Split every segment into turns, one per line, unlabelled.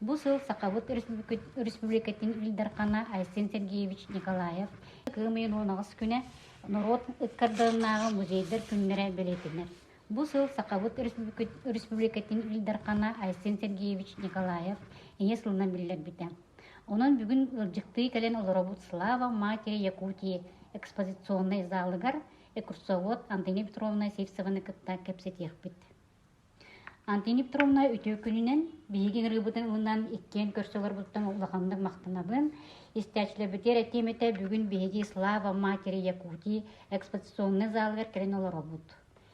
Бу сыл Сахабыт Республикатын Ил Дархана Айсен Сергеевич Николаев ыам ыйын 18 күнэ норуот ыккардалынааҕы музейдар күннэрэ бэлиэтэнэр. Бу сыл Сахабыт Республикатын Ил Дархана Айсен Сергеевич Николаев Ийэ сылынан биллэрбитэ. Онон бүгүн ыалдьыттыы кэлэн олоробут «Слава матери Якутии» экспозиционнай залыгар экскурсовод Антонина Петровна Сивцеваны кытта кэпсэтиэхпит. Антонина Петровна үтүө күнүнэн биһиги ыҥырыыбытын ылынан иккиэн көрсө олорбуттан улаханнык махтанабын. Истээччилэрбитигэр этиэм этэ бүгүн биһиги «Слава матери Якутии» экспозиционнай залыгар кэлэн олоробут.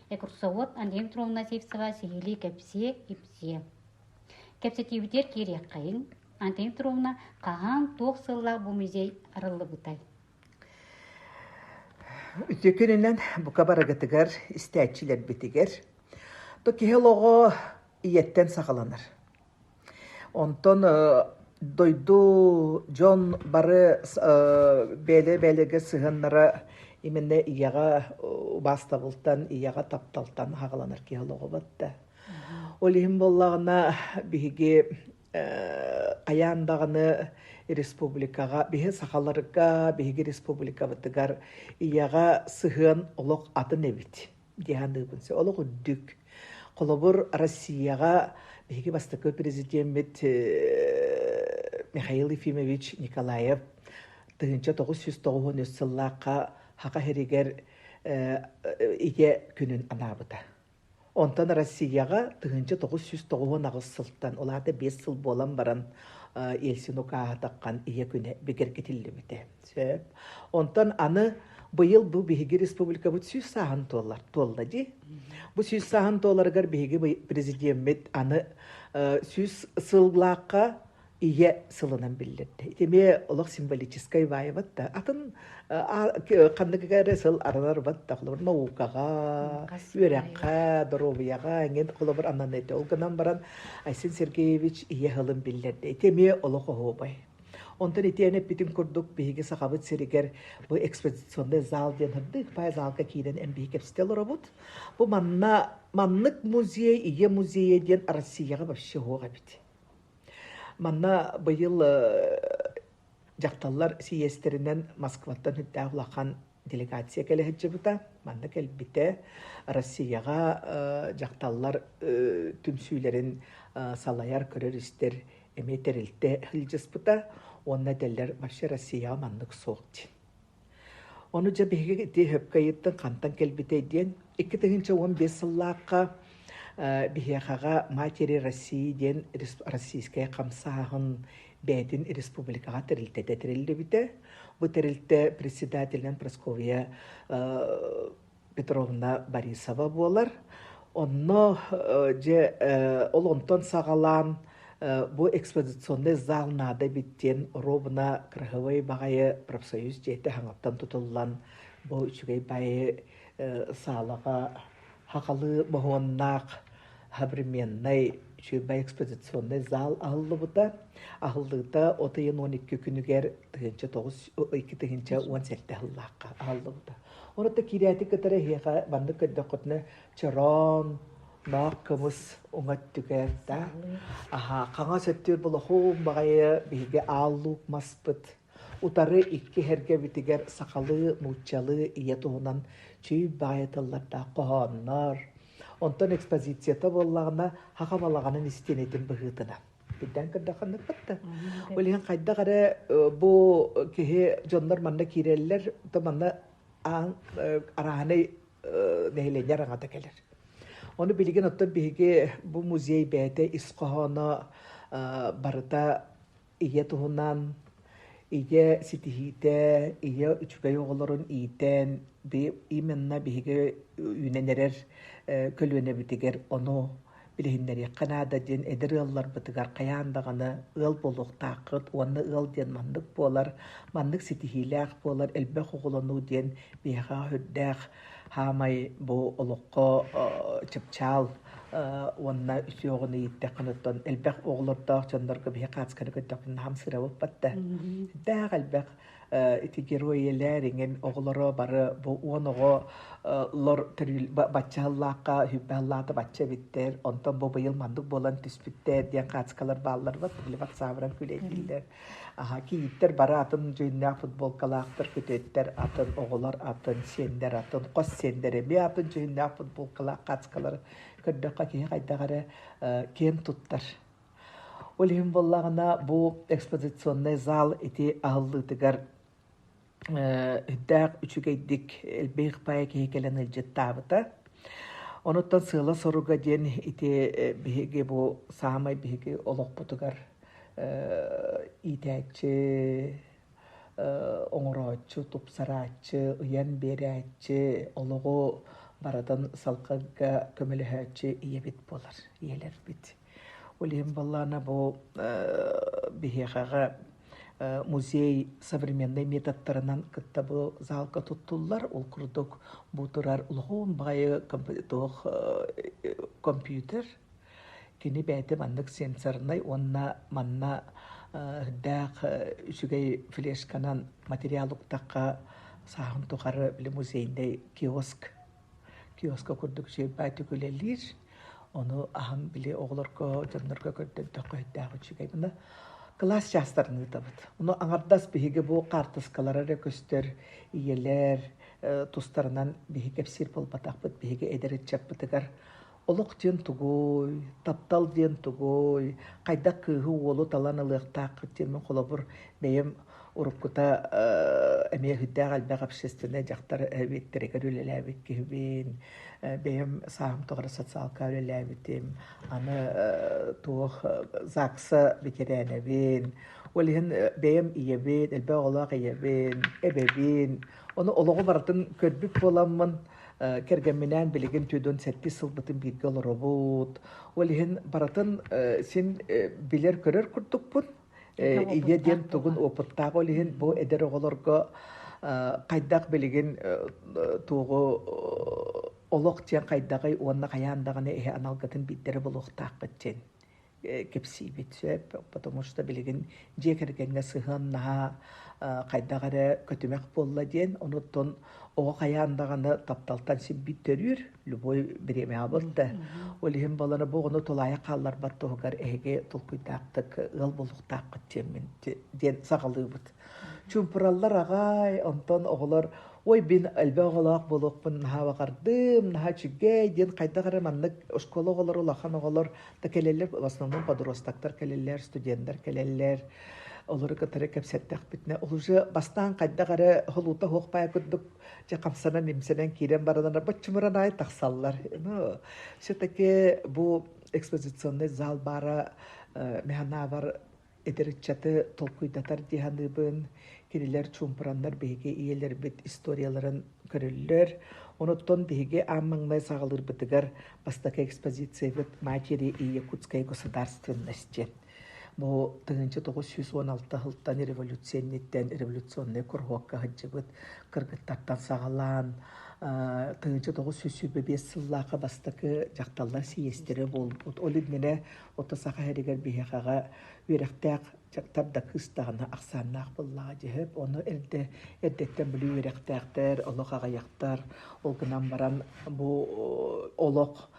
Экскурсовод Антонина Петровна Сивцева сиһилии кэпсиэ, ипсиэ. Кэпсэтиибитигэр киириэххэйиҥ. Антонина Петровна хаһан, туох сыллаах бу музей арыллыбытай?
Үтүө күнүнэн бука барыгытыгар, истээччилэрбитигэр. То киһи олоҕо ийэттэн саҕаланар. Онтон дойду дьон бары бэйэлэрэ-бэйэлэригэр сыһыаннара именно ийэҕэ убаастабылтан, ийэҕэ тапталтан саҕаланар киһи олоҕо батта. Ол иһин буоллаҕына биһиги хайаан даҕаны республикаҕа, биһи сахаларга, биһиги республикабытыгар ийэҕэ сыһыан олох атын эбит дии саныыбын. Олох үрдүк. Холобур, Россияҕа биһиги бастакы президеммит Михаил Ефимович Николаев 1993 сыллаахха Саха сиригэр Ийэ күнүн анаабыта. Онтон Россияҕа 1998 сылтан, ол аата 5 сыл буолан баран Ельцин укааһатаххан Ийэ күнэ бигэргэтиллибитэ. Сөп. Онтон аны быйыл бу биһиги республикабыт 100 сааһын туолар, туолла дии. Бу 100 сааһын туоларыгар биһиги президеммит аны 100 сыллаахха ийэ сылынан биллэрдэ. Ити эмиэ олох символическай баайабат да. Атын ханнык эрэ сыл араларбат да холобур наукаҕа, үөрэххэ, доруобуйаҕа эҥин холобур ананна этэ. Ол гынан баран Айсен Сергеевич ийэ сылын биллэрдэ. Ити эмиэ олох оһуобай. Онтон итиэн эппитин курдук биһиги Сахабыт сиригэр бу экспозиционный зал диэн ырдык пай залга киирэн эмбиһи кэпсэтэ олоробут. Бу манна маннык музей, ийэ музейа диэн Россияҕа вообще суох эбит. Манна быйыл дьахталлар сийиэстэринэн Москваттан үрдээх улахан делегация кэлэ сылдьыбыта. Манна кэлбитэ Россияҕа дьахталлар түмсүүлэрин салайар, көрөр-истэр эмиэ тэрилтэ сылдьыспыта. Уонна этэллэр вообще Россияҕа маннык суох диэн. Ону дьэ биһиги ити сөпкө ыйыттыҥ хантан кэлбитэй диэн 2015 сыллаахха биһиэхэҕэ Матери России диэн российскай хамсааһын бэйэтин республикаҕа тэрилтэтэ тэриллибитэ. Бу тэрилтэ председателинэн Прасковья Петровна Борисова буолар. Онно дьэ ол онтон саҕалаан бу экспозиционный зал наада эбит диэн оруобуна кыраһыабай баҕайы профсоюз дьиэтэ хаҥаттан тутуллан бу үчүгэй баайы саалаҕа хахалыы моһуоннаах современнай үчүгэй экспозиционный зал аһыллыбыта. Аһыллыыта от ыйын 12 күнүгэр 2017 сыллаахха аһыллыбыта. Ону да киирээти кытары эһиэхэ маннык көрдөххүтүнэ чороон, ноох кымыс уҥа өттүгэр да аһаа хаҥас өттүгэр болохуун баҕайы биһиги аал луук маспыт утары икки эргэбитигэр сахалыы нууччалыы ийэ туһунан чүй баҕайы тыллардаах хоһооннор онтон экспозицията буоллаҕына саха балаҕанын истиэнэтин быһыытынан Билдээн көрдөххө да. Ол иһин хайдах эрэ бу киһи дьоннор манна киирэллэр, то манна аан арааһынай нэһилиэнньэ араҥата кэлэр. Ону билигин оттон биһиги бу музей бэйэтэ ис хоһооно барыта ийэ туһунан, ийэ ситиһиитэ, ийэ үчүгэй оҕолорун иитэн, именно биһиги үүнэн эрэр көлүөнэбитигэр ону билиһиннэриэххэ наада диэн эдэр ыалларбытыгар хайаан даҕаны ыал буолуохтааххыт уонна ыал диэн маннык буолар, маннык ситиһиилээх буолар, элбэх оҕолонуу диэн биһиэхэ сүрдээх хаамай бу олоххо чыпчаал. Уонна үтүө оҕону ииттэххин оттон элбэх оҕолордоох дьоннорго биһи хаацканы көрдөхпүнэ наһаа сырабыппат да. Элбэх элбэх ити герой ийэлэр иҥин оҕолоро бары бу 10 оҕо лор төрүүл бачча сыллаахха хүббэ сыллаата бачча эбиттэр онтон бу быйыл маннык буолан түспүттэр диэн хаацкалар бааллар бат били ватсабынан күлэйдииллэр аха кийииттэр бары атын дьүһүннээх футболкалаахтар күтүөттэр атын оҕолор атын сиэннэр атын хос сиэннэр эмиэ атын дьүһүннээх футболкалаах хаацкалары көрдөххө киһи хайдах эрэ киэн туттар. Ол иһин буоллаҕына бу экспозиционнай зал ити аһыллыытыгар үрдээх үчүгэйдик элбэх баай киһи кэлэн ыалдьыттаабыта. Онуттан сыала-соруга диэн ити биһиги бу саамай биһиги олохпутугар иитээччи, оҥорооччу, тупсарааччы, ыйан биэрээччи, олоҕу барытын салгыырга көмөлөһөөччү ийэбит буолар, ийэлэрбит. Ол иһин буоллаҕына бу биһиэхэҕэ музей современнай методтарынан кытта бу залга туттуллар. Ол курдук бу турар улахан баҕайы туох компьютер. Кини бэйэтэ маннык сенсорнай уонна манна үрдээх үчүгэй флешканан материал уктахха сааһын тухары били музейнай киоск киоска курдук үчүгэй баайдык үлэлиир. Ону аһан били оҕолорго, дьоннорго көрдөрдөххө өйдөөх үчүгэй. Мына кылаас чаастарын ыытабыт. Ону аҥардас биһиги бу хаартыскалара эрэ көстөр ийэлэр тустарынан биһиги кэпсиир буолбатахпыт. Биһиги эдэр ыччаппытыгар олох диэн тугуй, таптал диэн тугуй, хайдах кыыһы-уолу талан ылыахтааххыт диэн мин холобур бэйэм уруккута эмиэ сүрдээх элбэх общественнай дьахтар эбиэттэригэр үлэлээбит киһибин. Бэйэм сааһым тухары социалка үлэлээбитим. Аны туох ЗАГСа бэтэрээнэбин. Ол иһин бэйэм ийэбин, элбэх оҕолоох ийэбин, эбэбин. Ону олоҕу барытын көрбүт буоламмын кэргэмминээн билигин түөрт сэттис сылбытын бииргэ олоробут. Ол иһин барытын син билэр-көрөр курдукпун. Ийэ диэн тугун опыттаах ол иһин бу эдэр оҕолорго хайдах билигин туоҕу олох диэн хайдаҕый уонна хайаан даҕаны эһи аналгытын биирдэрэ булуохтааххыт диэн кэпсиибит сөп потому что билигин дьиэ кэргэҥҥэ сыһыан наһаа хайдах эрэ көтүмэх буолла диэн онуттан оҕо хайаан даҕаны тапталтан син биир төрүүр любой бириэмэҕэ буолта. Ол иһин балары бу оҕону тулаайах хаалларбат туһугар эһиги толкуйдаахтык ыал буолуохтааххыт диэммин диэн саҕалыыбыт. Чуумпураллар аҕай, онтон оҕолор ой бин элбэх оҕолоох буолуохпун наһаа баҕардым, наһаа үчүгэй диэн хайдах эрэ маннык оскуола оҕолоро, улахан оҕолор да кэлэллэр, в основном подростоктар кэлэллэр, студенттар кэлэллэр. Олору кытары кэпсэттэхпитинэ, уже бастаан хайдах эрэ холуута суох баай курдук дьэ хамсанан-имсэнэн киирэн бараннар боччумуран аайы тахсаллар. Ну, все-таки бу экспозиционный зал баара механавар эдэр ыччаты толкуйдатар дии саныыбын. Кинилэр чуумпураннар биһиги ийэлэрбит историяларын көрөллөр. Онуттан биһиги аан маҥнай саҕалыырбытыгар бастакы экспозициябыт «Матери и якутская государственность» диэн. Бу 1916 сылтан революция инниттэн революционнай куруһуокка сылдьыбыт кыргыттартан саҕалаан 1925 сыллаахха бастакы дьахталлар сийиэстэрэ буолбут. Ол иннинэ ото Саха сиригэр биһиэхэҕэ үөрэхтээх дьахтар да кыыс даҕаны ахсааннаах буоллаҕа дьиһэп. Ону эрдэ эрдэттэн били үөрэхтээхтэр, олох аҕыйахтар. Ол гынан баран бу олох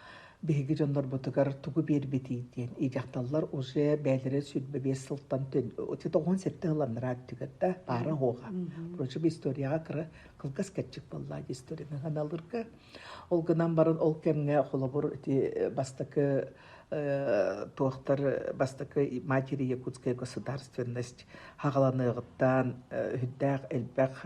биһиги дьоннорбутугар тугу биэрбитий диэн и дьахталлар уже бэйэлэрэ 25 сылтан 97 сылланнара өттүгэр да баара оһуоха. Впрочем, историяҕа кыра кылгас кэрчик буолла историяны ханалырга. Ол гынан баран ол кэмҥэ холобур ити бастакы туохтар бастакы матери якутская государственность хаҕаланыаҕыттан үрдээх элбэх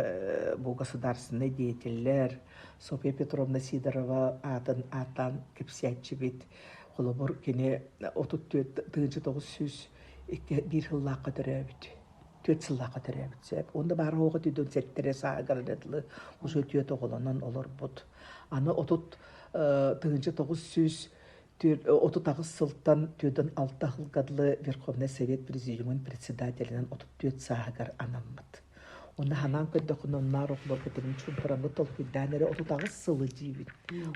бу государственнай деятеллэр Софья Петровна Сидорова аатын ааттаан кэпсээччибит. Холобур, кини 34 1902 сыллаахха төрөөбүт. Түөрт сыллаахха төрөөбүт сөп. Онно баар оҕо түдүн сэттэрэ сааһыгар дылы уже түөрт оҕолонон олорбут. Аны 3938 сылтан 46 сылга дылы Верховный Совет Президиумун председателинэн 34 сааһыгар анаммыт. Онно ханаан көрдөххүнэ онноор оҕолорго тирин чуумпураммыт толкуйдаан эрэ 38 сылы диибин.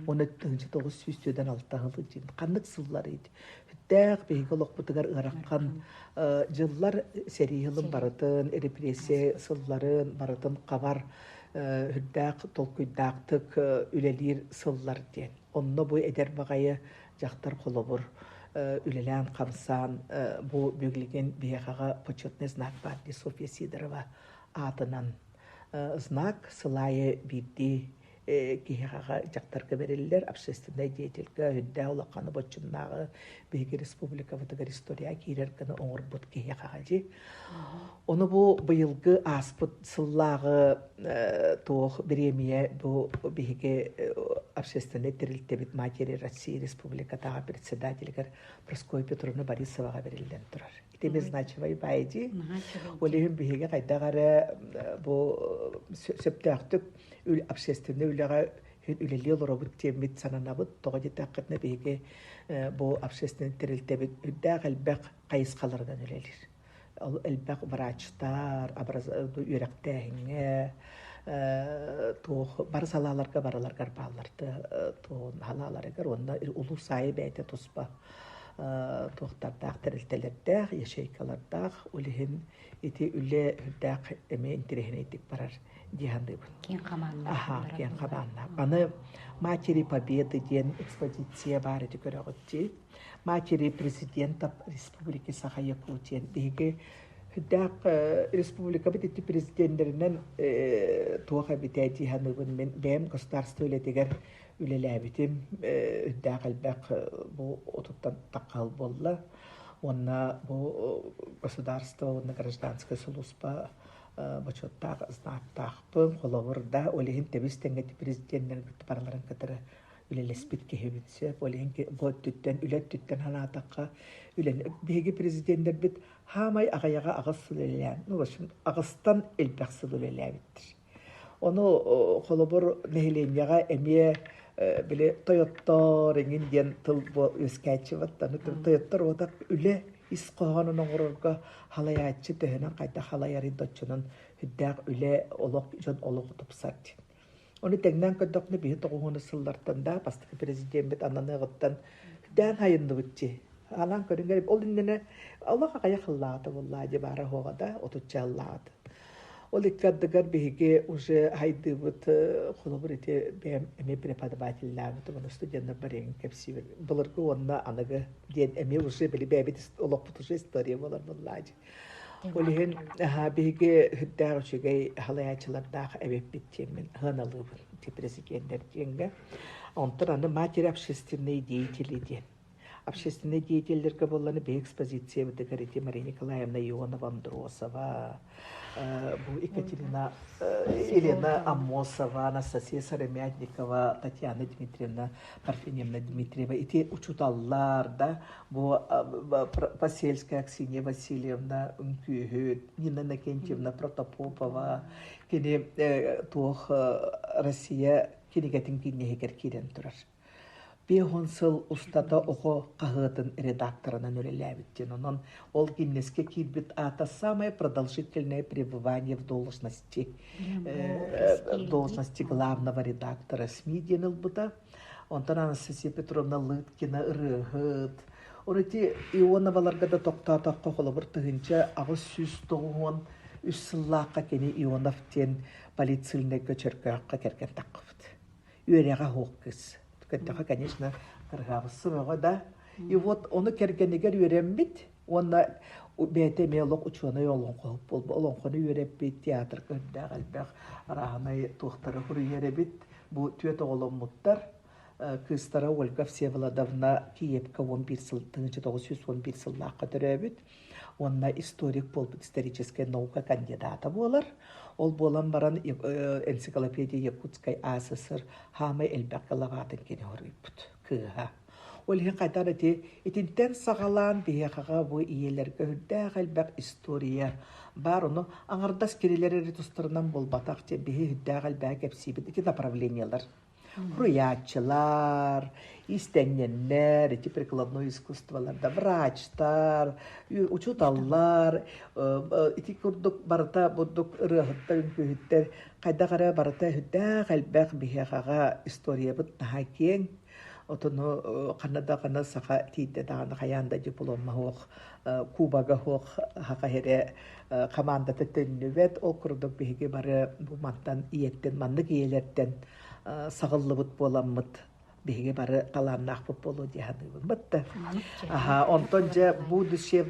Уонна 1946 сылы диибин. Ханнык сыллар ити? Сүрдээх биһиги олохпутугар ыарахан дьыллар сэрии сылын барытын, репрессия сылларын барытын хабар үрдээх толкуйдаахтык үлэлиир сыллар диэн. Онно бу эдэр баҕайы дьахтар холобур үлэлээн-хамсаан бу билигин биһиэхэҕэ почетный знак баар дии Софья Сидорова аатынан знак сыл аайы биирдии киһиэхэҕэ дьахтарга бэриллэр общественнай деятельга үрдээх улаханы боччумнааҕы биһиги республикабытыгар история киирэр гына оҥорбут киһиэхэҕэ дии Ону бу быйылгы ааспыт сыллааҕы туох бириэмийэ бу биһиги общественнай тэрилтэбит Матери России республикатааҕы председателигэр Прасковья Петровна Борисоваҕа бэриллэн турар. Ити эмиэ значимай баай дии. Ол иһин биһиги хайдах эрэ бу сөптөөхтүк общественнай үлэҕэ үлэлии олоробут диэммит сананабыт. Тоҕо диэтэххитинэ биһиги бу общественнай тэрилтэбит үрдээх элбэх хайысхаларынан үлэлиир. Ол элбэх врачтар, үөрэхтээһиҥҥэ туох бары салааларга барыларыгар бааллар туох салааларыгар уонна улуус аайы бэйэтэ туспа туохтардаах тэрилтэлэрдээх, ячейкалардаах. Ол иһин ити үлэ үрдээх эмиэ интэриэһинэйдик барар дии саныыбын.
Киэҥ хабааннаах.
Аха, киэҥ хабааннаах. Аны Матери Победы диэн экспозиция баар ити көрөҕүт дии. Матери президента Республики Саха-Якутия биһиги үрдээх республикабыт ити президеннэринэн туох эбитэ дии саныыбын мин бэйэм государство үлэтигэр үлэлээбитим үрдээх элбэх бу отуттан таххал буолла уонна бу государство уонна гражданская сулууспа бочуоттаах знактаахпын холобур да ол иһин тэбис тэҥҥэ президеннэр барыларын кытары үлэлэспит киһибит сөп. Ол иһин бу өттүттэн, үлэ өттүттэн санаатахха, үлэни биһиги президеннэрбит хаамай аҕыйаҕа аҕыс сыл үлэлээн, ну, в общем, аҕыстан элбэх сыл үлэлээбиттэр. Ону холобур нэһилиэнньэҕэ эмиэ били тойоттор эҥин диэн тыл бу үөскээччи баттаны тойоттор уотак үлэ ис хоһоонун оҥорорго халайааччы төһөнөн хайдах халайарый доччунан үрдээх үлэ олох дьон олох тупсар диэн. Ону тэҥнээн көрдөхпүнэ, биһи тоҕуһуону сыллартан да бастакы президеммит ананыаҕыттан дээн хайынныбыт дии. Анаан көрүҥэр ол иннинэ олох аҕыйах ыллаата буоллаа дии баара суоҕа да отучча ыллаата. Ол икки ардыгар биһиги уже хайдыыбыт холобур ити бэйэм эмиэ преподавателлээбитим уонна студеннар барыгын кэпсиибин. Былыргы уонна аныгы диэн эмиэ уже били бэйэбит олохпут уже история буолар буоллаа дии. Ол иһин биһиги сүрдээх үчүгэй халайааччылардаах эбиппит диэммин сыаналыыбын ити президеннэр диэҥҥэ. Онтон аны матери общественные деятели диэн. Общественные деятеллэргэ буолланы биһи экспозициябытыгар ити Мария Николаевна Ионова Андросова, бу Екатерина Елена Аммосова, Анастасия Сыромятникова, Татьяна Дмитриевна Парфеньевна Дмитриева ити учуталлар да Бу Посельская Аксинья Васильевна үҥкүүһүт, Нина Иннокентьевна Протопопова кини туох Россия кинигэтин кииннэһигэр киирэн турар. 50 сыл устата оҕо хаһыатын редакторынан үлэлээбит диэн. Онон ол Гиннеске киирбит аата самое продолжительное пребывание в должности должности главного редактора СМИ диэн ылбыта. Онтон Анастасия Петровна Лыткина ырыаһыт. Ону ити Ионоваларга да тохтоотоххо холобур 1893 сыллаахха кини Ионов диэн политсильнайга Чөркөөххө кэргэн таххыбыт. Үөрэҕэ суох кыыс. Көрдөххө, конечно, кыргаабыссы бөҕө да. И вот ону кэргэнигэр үөрэммит уонна бэйэтэ эмиэ олох учуонай олоҥхоһут буолбут. Олоҥхону үөрэппит, театрга үрдээх элбэх арааһынай туохтары суруйар эбит. Бу түөрт оҕоломмуттар. Кыыстара Ольга Всеволодовна Киевка 11 сыл, 1911 сыллаахха төрөөбүт уонна историк буолбут историческай наука кандидата буолар. Ол буолан баран энциклопедия Якутской АССР хаамай элбэх главатын кини хоруйбут кыыһа. Ол иһин хайдах ити итинтэн саҕалаан биһиэхэҕэ бу ийэлэргэ үрдээх элбэх история баар ону аҥардас кинилэр эрэ тустарынан буолбатах диэн биһи үрдээх элбэҕи кэпсиибит ити направлениелар. Суруйааччылар, иистэнньэннэр, ити прикладной искусстволарда врачтар, учууталлар, ити курдук барыта бурдук ырыаһыттар, үҥкүүһүттэр хайдах эрэ барыта сүрдээх элбэх биһиэхэҕэ историябыт наһаа киэҥ. Отону ханна да ханна саха тиийдэ даҕаны хайаан да дипломма суох, кубога суох саха сирэ хамаандата төннүбэт. Ол курдук биһиги бары бу мантан ийэттэн маннык ийэлэртэн саҕыллыбыт буоламмыт биһиги бары талааннаахпыт буолуо дии саныыбын. Бытта. Аха, онтон дьэ будущее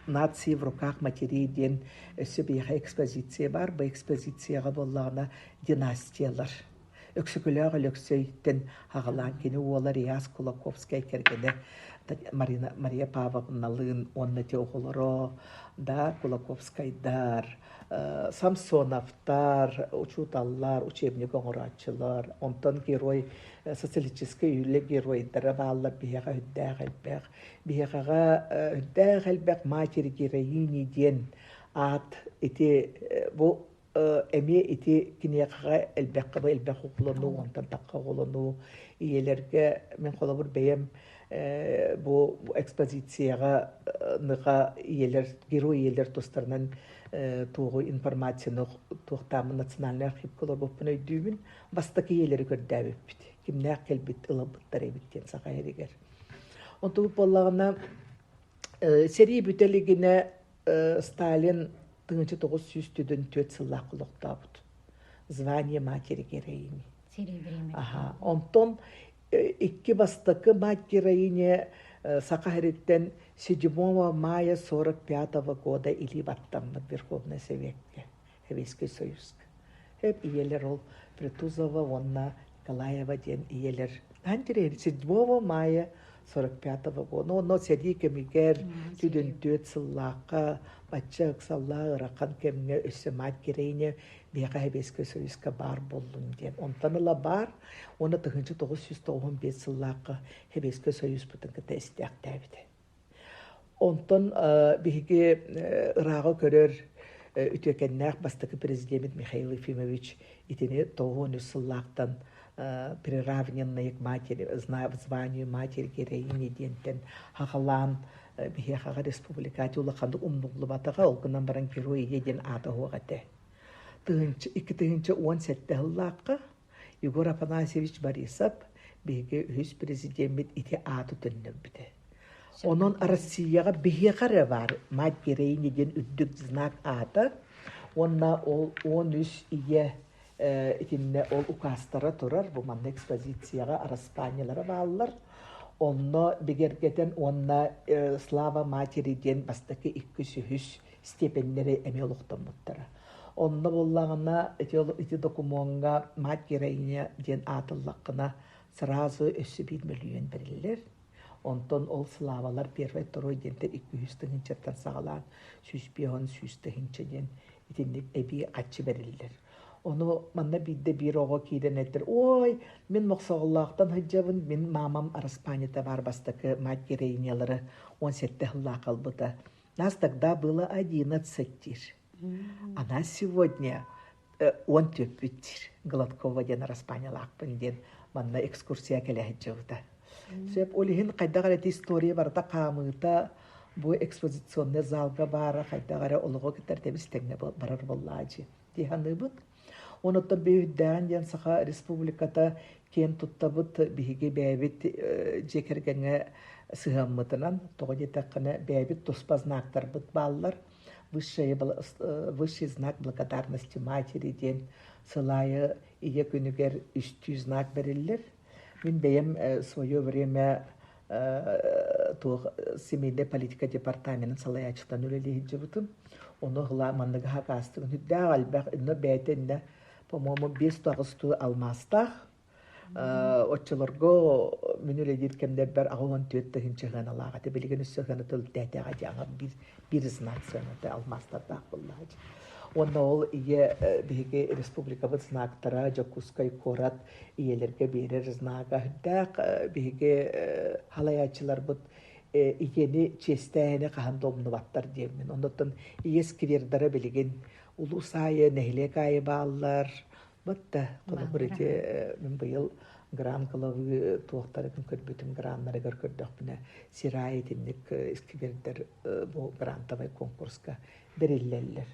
нации в руках матерей диэн өссө биһиэхэ экспозиция бар. Бу экспозицияҕа буоллаҕына династиялар. Өксөкүлээх Өлөксөйтөн аҕалаан кини уола Риас Кулаковскай кэргэнэ Марина, Мария Павловналыын уонна ити оҕолоро да Кулаковскайдар, Самсоновтар, учууталлар, учебник оҥорооччулар, онтон герой социалистическай үлэ геройдара бааллар биһиэхэ үрдээх элбэх. Биһиэхэҕэ үрдээх элбэх матери героини диэн аат ити бу эмиэ ити киниэхэҕэ элбэххэ элбэх оҕолонуу, онтон тахха оҕолонуу ийэлэргэ мин холобур бэйэм бу экспозицияҕа ныха ийэлэр герой ийэлэр тустарынан туоҕу информацияны туохтааммын национальнай архивка олорбуппун өйдүүбүн. Бастакы ийэлэри көрдөөбүппүт. Кимнээх кэлбит ылабыттар эбит диэн саха иһигэр. Онтубут буоллаҕына сэрии бүтэ илигинэ Сталин 1994 сыллаах олохтообут. Звание матери героини. Аха. Онтон икки бастакы мать героиня Саха сириттэн 7 мая 45 года илии баттаммыт Верховный Советке, Советский Союзка. Хеп ийэлэр ол Притузова уонна Николаева диэн ийэлэр 7 мая 45 года. Онно сэрии кэмигэр түдүн сыллаахха бачча ыксаллаах ыарахан кэмҥэ өссө мать героиня биһиэхэ Сэбиэскэй Союзка баар буоллун диэн. Онтон ыла баар уонна 1995 сыллаахха Сэбиэскэй Союзпутун кытта истиэхтээбитэ. Онтон биһиги ырааҕы көрөр үтүөкэннээх бастакы президеммит Михаил Ефимович итини 93 сыллаахтан приравненные к матери, званию матери героини диэнтэн хаҕалаан биһиэхэҕэ республикати улаханнык умнуллубатаҕа, ол гынан баран герой ийэ диэн аата суох этэ. 2017 сыллаахха Егор Афанасьевич Борисов биһиги үһүс президеммит ити ааты төннөрбүтэ. Онон Россияҕа биһиэхэ эрэ баар мать героини диэн үрдүк знак аата уонна ол 13 ийэ итиннэ ол указтара турар бу манна экспозицияҕа араспаанньалара бааллар. Онно бигэргэтэн уонна Слава матери диэн бастакы иккис үһүс степеннэри эмиэ олохтоммуттара. Онно буоллаҕына ити, ити докумуоҥҥа мать героиня диэн аатыллаххына сразу өссө биир мөлүйүөн бэриллэр. Онтон ол славалар первый, второй диэнтэн 200 тыһыынчаттан саҕалаан 150 100 тыһыынча диэн итинник эбии харчы бэриллэр. Ону манна биирдэ биир оҕо киирэн этэр, «Ой, мин Мохсоҕоллоохтон сылдьабын, мин маамам араспаанньата баар бастакы мать героинялары 17 сыллаах ылбыта. Нас тогда было 11 диир. Она сегодня 14 диир. Гладкова диэн араспаанньалаахпын диэн манна экскурсия кэлэ сылдьыбыта. Сөп, ол иһин хайдах эрэ история барыта хаамыыта бу экспозиционный залга баара хайдах эрэ олоҕу кытта тэбис тэҥҥэ барар буоллаачы дии саныыбыт. Онуттан бүүһүрдээҕин диэн Саха Республиката киэн туттабыт биһиги бэйэбит дьиэ кэргэҥҥэ сыһыаммытынан, тоҕо диэтэххинэ бэйэбит туспа знактарбыт бааллар. Высший, высший знак благодарности матери диэн сыл аайы ийэ күнүгэр үстүү знак бэриллэр. Мин бэйэм свое время туох семейная политика департаменын салайааччытынан үлэлии сылдьыбытым. Ону ыла манныгы хакаастыгын үрдээх элбэх инно бэйэтэ иннэ по-моему 5-8 туу алмаастаах. Оччолорго мин үлэлиир кэмнэрбэр 64 тыһыынча сыаналаах этэ. Билигин өссө сыаната үлтээтэҕэ дьаҥар биир биир знак сыаната алмаастардаах буоллаҕа. Уонна ол ийэ биһиги республикабыт знактара Дьокуускай куорат ийэлэргэ биэрэр знага үрдээх биһиги халайааччыларбыт ийэни чиэстээһини хаһан да умнубаттар диэммин. Оннуттан ийэ сквердара билигин улуус аайы, нэһилиэк аайы бааллар. Бытта, холобур ити мин быйыл Гран главы туохтарын көрбүтүм, граннарыгар көрдөхпүнэ, сир аайы итинник сквердэр бу грантовай конкурска бэриллэллэр.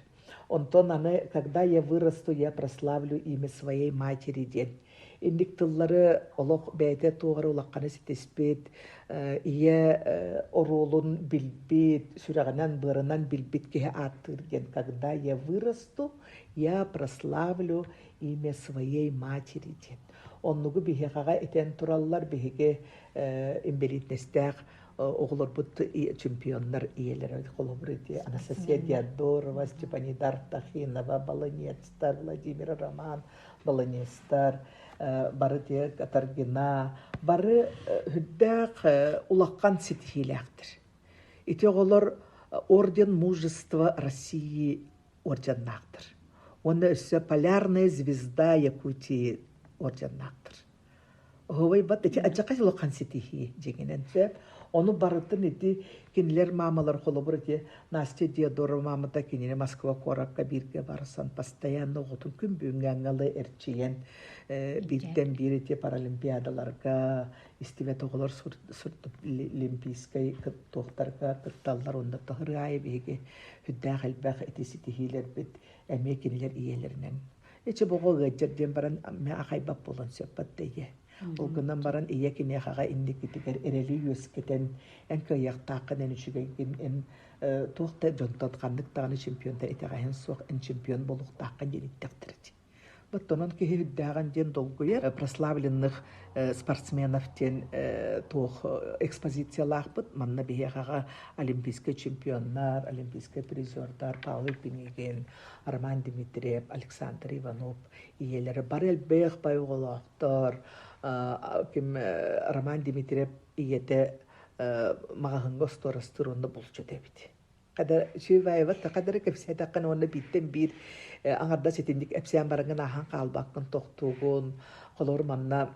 Онтон аны «Когда я вырасту, я прославлю имя своей матери» диэн инник тыллары олох бэйэтэ туох эрэ улаханы ситиспит, ийэ оруолун билбит, сүрэҕинэн-быарынан билбит киһи ааттыыр диэн «Когда я вырасту, я прославлю имя своей матери» диэн. Оннугу биһиэхэҕэ этэн тураллар биһиги инбэлиитинэстээх оҕолорбут чемпионнар ийэлэрэ холобур ити Анастасия Диодорова, Степанида Артахинова, Баланецтар, Владимир Роман Баланецтар, бары те Катаргина, бары үрдээх улахан ситиһиилээхтэр. Ити оҕолор Орден мужества России орденнаахтар. Уонна өссө Полярная звезда Якутии орденнаахтар. Оһуобай бат ити адьака улахан ситиһии дьиҥинэн сөп. Ону барытын ити кинилэр маамалар холобур ити Настя Диодорова маамата кинини Москва куоракка бииргэ барсан постоянно оҕотун күн бүгүҥҥү аҥалы эрчийэн бииртэн биир ити паралимпиадаларга истибэт оҕолор олимпийскай туохтарга кытталлар онно таһыры аайы биһиги сүрдээх элбэх ити ситиһиилэрбит эмиэ кинилэр ийэлэринэн Эчи боҕо ыалдьар диэн баран мэ ахайбат буолан сөппөт да ийэ. Ол гынан баран ийэ киниэхэҕэ инникитигэр эрэли үөскэтэн эн кыайыахтааххын эн үчүгэйгин эн туох да дьонтон ханнык даҕаны чемпионтан итэҕэһин суох эн чемпион буолуохтааххын диэн иттэхтэрэ дии. Оттонон киһи үрдээҕин диэн долгуйар. Прославленных спортсменов диэн туох экспозициялаахпыт. Манна биһиэхэҕэ олимпийскай чемпионнар, олимпийскай призердар Павел Пинигин, Роман Дмитриев, Александр Иванов ийэлэрэ бары элбэх бай оҕолоохтор. Ким Роман Дмитриев ийэтэ маҕаһыҥҥа остуорастыыр уонна булчут эбит. Хада Чуйбаева хадары кэпсээтэххин уонна бииртэн биир аҥардас итинник эпсээн бараҥҥын ааһан хаалбаккын тохтуугун. Холобур манна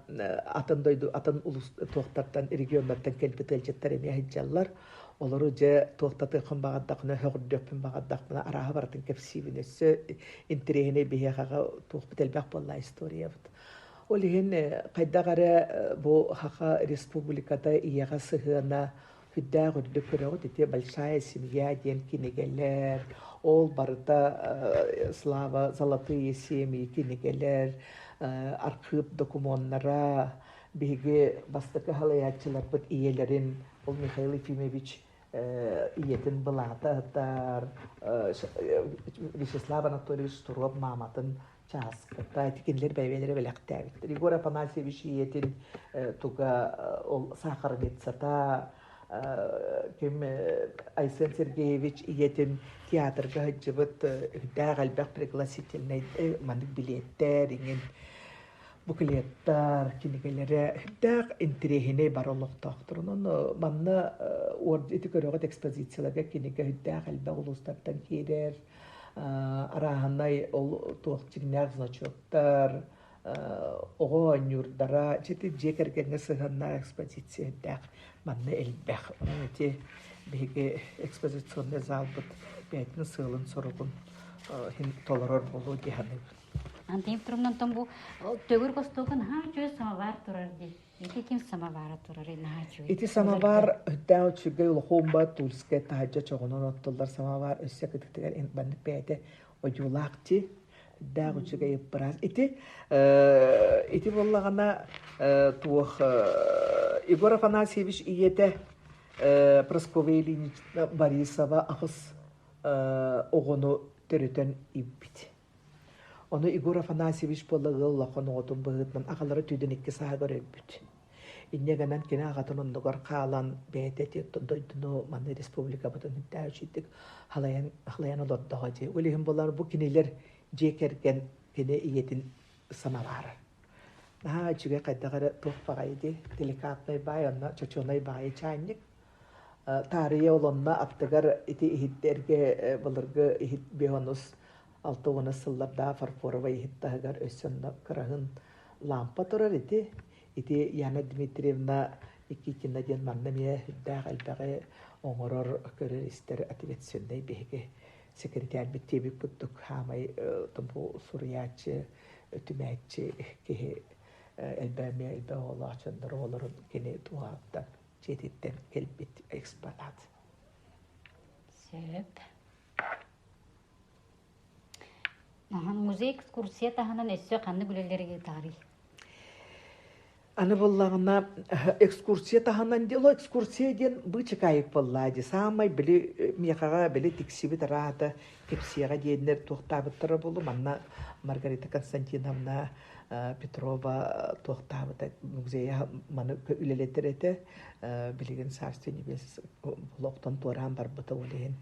атын дойду атын улус туохтартан регионнартан кэлбит ыалдьыттар эмиэ сылдьаллар. Олору дьэ туохтатыаххын баҕардаххына, сөҕүрдүөхпүн баҕардахпына арааһы барытын кэпсиибин. Өссө интэриэһинэй биһиэхэҕэ туохпут элбэх буолла историябыт. Ол иһин хайдах эрэ бу Саха Республиката ийэҕэ сыһыана сүрдээх үрдүк көрөҕүт ити «Большая семья» диэн кинигэлэр, ол барыта «Слава золотые семьи» кинигэлэр, архыып докумуоннара, биһиги бастакы салайааччыларбыт ийэлэрин Ол Михаил Ефимович ийэтин былаата ыһытар, Вячеслав Анатольевич Туруоп мааматын чааската, ити кинилэр бэйэлэрэ бэлэхтээбиттэр. Егор Афанасьевич ийэтин туга ол сахарницата, ким Айсен Сергеевич ийэтин театрга сылдьыбыт үрдээх элбэх пригласительнай маннык билиэттэр иҥин буклеттар, кинигэлэрэ сүрдээх интэриэһинэй бары олохтоохтор. Онон манна ити көрөҕүт экспозицияларга кинигэ сүрдээх элбэх улуустартан киирэр, арааһынай ол туох дьиҥнээх значоктар, оҕо оонньуурдара, ити дьиэ кэргэҥҥэ сыһыаннаах экспозиция сүрдээх манна элбэх. Онон ити биһиги экспозиционнай залбыт бэйэтин сыалын-соругун толорор буолуо дии саныыбын.
Антон Петровнантан бу төгүрүк остуолга наһаа үчүгэй самовар турар дии. Ити ким самовара турар наһаа үчүгэй.
Ити самовар өттөөх үчүгэй улахуумба тульскай таһырдьа чоҕунан оттуллар самовар өссө кытыктыгар маннык бэйэтэ одьуулаах дии. Үрдээх үчүгэй ыппыраас. Ити ити буоллаҕына туох Егор Афанасьевич ийэтэ Прасковья Ильинична Борисова аҕыс оҕону төрөтөн ииппит. Ону Егор Афанасьевич буолла ыал улахан оҕотун быһыытынан аҕалара түүдэн икки сааһыгар өлбүт. Инньэ гынан кини аҕатын оннугар хаалан бэйэтэ ити дойдуну маны республикабытын үрдээх үчүгдүк халайан халайан олордоҕо дии. Ол иһин буолар бу кинилэр дьиэ кэргэн кини ийэтин самовара. Наһаа үчүгэй хайдах эрэ туох баҕайы дии деликатнай баай онно чочуонай баҕайы чаанньык Таарыйа ол онно аттыгар ити иһиттэргэ былыргы иһит бионус 60 сыллардаах фарфоровай иһит таһыгар өссө онно кыраһын лампа турар ити. Ити Яна Дмитриевна Никитина диэн манна эмиэ сүрдээх элбэҕи оҥорор, көрөр-истэр ответственнай биһиги секретарбыт диэбит курдук хаамай бу суруйааччы, түмээччи киһи. Элбээмиэ элбэх оҕолоох дьоннор оҕолорун кини туһааттан дьиэтиттэн кэлбит экспонат.
Сөп. Музей экскурсия таһынан өссө ханнык үлэлэри ыытаарый?
Аны буоллаҕына экскурсия таһынан дело экскурсия диэн быычыкаайык буоллаа дии. Саамай били миэхэҕэ били тиксибит араата кэпсиэҕэ диэннэр туохтаабыттара буолуо. Манна Маргарита Константиновна Петрова туохтаабыта музея маны үлэлэтэр этэ. Билигин Царство небес олохтон туораан барбыта ол иһин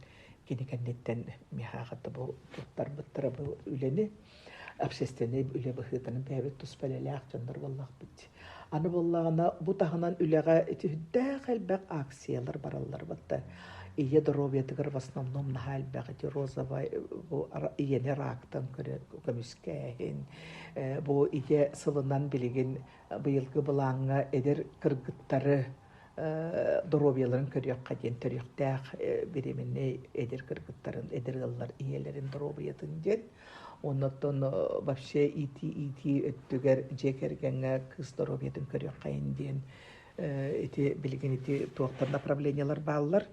кини кэнниттэн миэхэҕэ бу туттарбыттара бу үлэни общественнай үлэ быһыытынан бэйэбит туспа үлэлээх дьоннор буоллахпыт. Аны буоллаҕына бу таһынан үлэҕэ ити үрдээх элбэх акциялар бараллар батта. Ийэ доруобуйатыгар в основном наһаа элбэх ити розовай бу ийэни рактан көмүскээһин бу ийэ сылынан билигин быйылгы былааҥҥа эдэр кыргыттары доруобуйаларын көрүөххэ диэн төрүөхтээх беременнэй эдэр кыргыттарын, эдэр ыаллар ийэлэрин доруобуйатын диэн. Оннуттан вообще иитии-иитии өттүгэр дьиэ кэргэҥҥэ кыыс доруобуйатын көрүөххэйин диэн ити билигин ити туохтар направлениелар бааллар.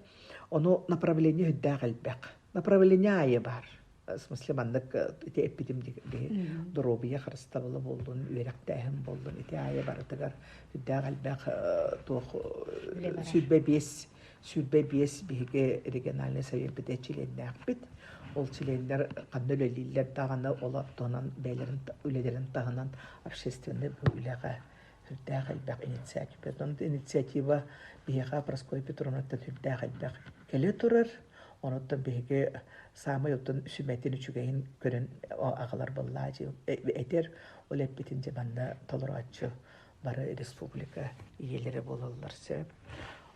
Ону направление үрдээх элбэх. Направление аайы баар. В смысле маннык ити эппитим биһи доруобуйа харыстабыла буоллун, үөрэхтээһин буоллун, ити аайы барытыгар үрдээх элбэх туох 25 25 биһиги региональный совеппит чилиэннээхпит. Ол чилиэннэр ханна үлэлииллэр даҕаны ол туһунан бэйэлэрин үлэлэрин таһынан общественный үлэҕэ сүрдээх элбэх инициатива. Инициатива биһиэхэ Прасковья Петровнаттан сүрдээх элбэх кэлэ турар. Онуттан биһиги саамай оттон сүмэтин үчүгэйин көрөн аҕалар буоллаа этэр. Ол эппитин дьэ манна толорооччу бары республика ийэлэрэ буолаллар сөп.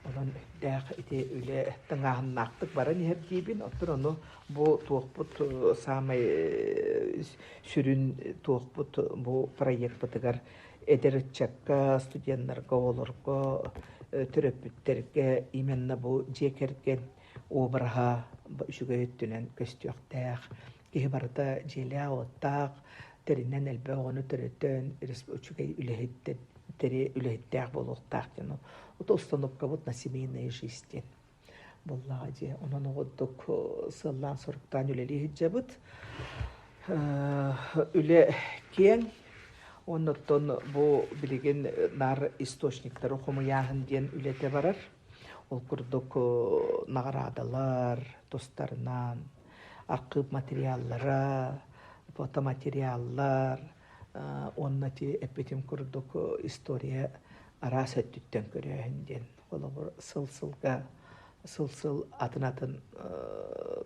Онон дээх ити үлэ тыҥааһыннаахтык баран иһэр диибин. Оттон ону бу туохпут саамай сүрүн туохпут бу проекпытыгар эдэр ыччакка, студеннарга, оҕолорго, төрөппүттэргэ именно бу дьиэ кэргэн обраһа үчүгэй өттүнэн көстүөхтээх. Киһи барыта дьиэлээх-уоттаах, тэринэн элбэх оҕону төрөтөн, үчүгэй үлэһиттэри үлэһиттээх буолуохтаах диэн. Ото установкабыт на семейная жизнь диэн буоллаҕа дии. Онон оҕурдук сыаллаан-соруктаан үлэлии сылдьабыт. Үлэ киэҥ. Оннуттан бу билигин наар источниктары хомуйааһын диэн үлэтэ барар. Ол курдук наҕараадалар тустарынан, архыып материаллара, фотоматериаллар уонна ити эппитим курдук история араас өттүттэн көрөөһүн диэн. Холобур, сыл-сылга сыл-сыл атын-атын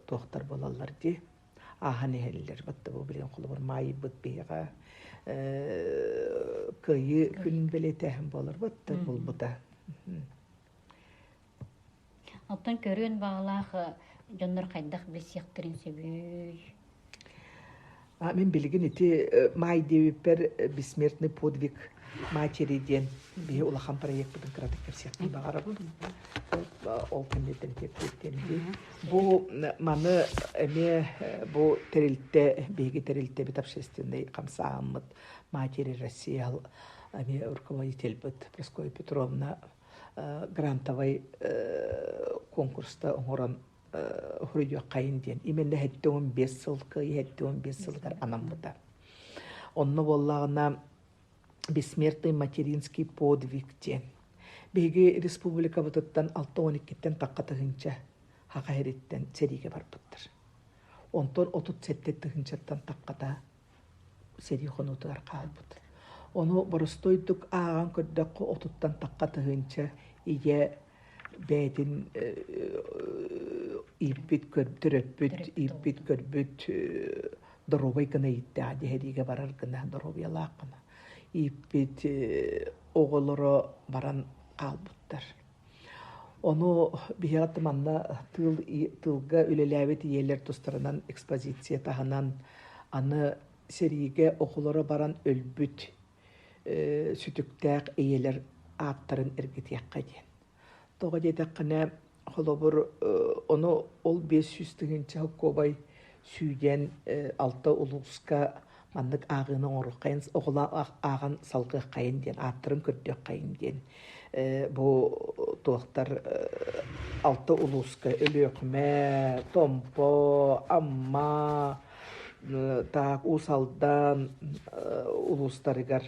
туохтар буолаллар дии ааһан иһэллэр. Батта бу билигин холобур маайбыт биһиэхэ кыайыы күн бэлиэтээһин буолар батта булбута.
Оттон көрүөн баҕалаах дьоннор хайдах билсиэхтэрин сөбүй?
Мин билигин ити Маай диэбиппэр «Бессмертный подвиг матери» диэн биһи улахан проекпытын кыратык кэпсиэхпин баҕарабын. Ол кэнниттэн тиэрдиэм дии. Бу маны эмиэ бу тэрилтэ, биһиги тэрилтэбит общественный хамсааһыммыт «Матери России» эмиэ руководительбыт Прасковья Петровна грантовай конкурста оҥорон хоруйдуоххайын диэн именно 75 сыл кыайыы 75 сылыгар анаммыта. Онно буоллаҕына бессмертный материнский подвиг диэн. Биһиги республикабытыттан 62-ттэн тахха тыһыынча хаха иһириттэн сэриигэ барбыттар. Онтон 37 тыһыынчаттан таххата сэрии хонуутугар хаалбыт. Ону боростуойдук ааҕан көрдөххө отуттан тахха тыһыынча ийэ бэйэтин ииппит төрөппүт ииппит көрбүт доруобай гына ииттээх диэһэриигэ барар гына доруобуйалаах гына ииппит оҕолоро баран хаалбыттар. Ону биһиэхэ манна тыыл тыылга үлэлээбит ийэлэр тустарынан экспозиция таһынан аны сэриигэ оҕолоро баран өлбүт сүтүктээх ийэлэр ааттарын эргитиэххэ диэн. Тоҕо диэтэххинэ, холобур, ону ол 500 тыһыынча холкуобай сүүдэн алта улууска Маннык ааҕыыны оҥоруоххайын, оҕолоох ааҕан салгыаххайын диэн, ааттарын көрдүөххэйин диэн. Бу туохтар алта улууска Өлүөхүмэ, Томпо, Амма, таах Уус Алдан улуустарыгар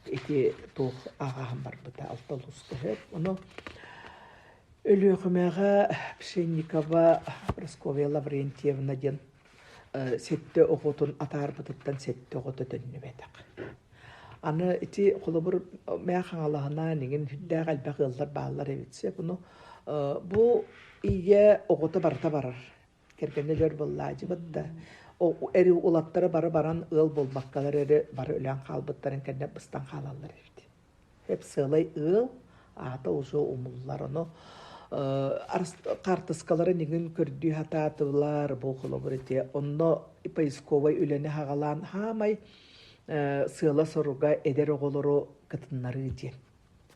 ити туох ааҕаһан барбыта алта улууска сөп. Ону Өлүөхүмэҕэ Пшенникова Прасковья Лаврентьевна диэн сэттэ оҕотун атаарбытыттан сэттэ оҕото төннүбэтэх. Аны ити холобур Мэҥэ Хаҥалаһынаан иҥин сүрдээх элбэх ыаллар бааллар эбит сөп. Ону бу ийэ оҕото барыта барар. Кэргэнэ өлөр буоллаадьыбыт да эри улаттара бары баран ыал буолбаккалар эрэ бары өлөн хаалбыттарын кэннэ быстан хаалаллар эбит. Эп сыалай ыал аата уже умуллар. Ону хаартыскаларын иҥин көрдүү сатаатылар бу холобур ити онно поисковай үлэни хаҕалаан хаамай сыала-соруга эдэр оҕолору кытыннарыы диэн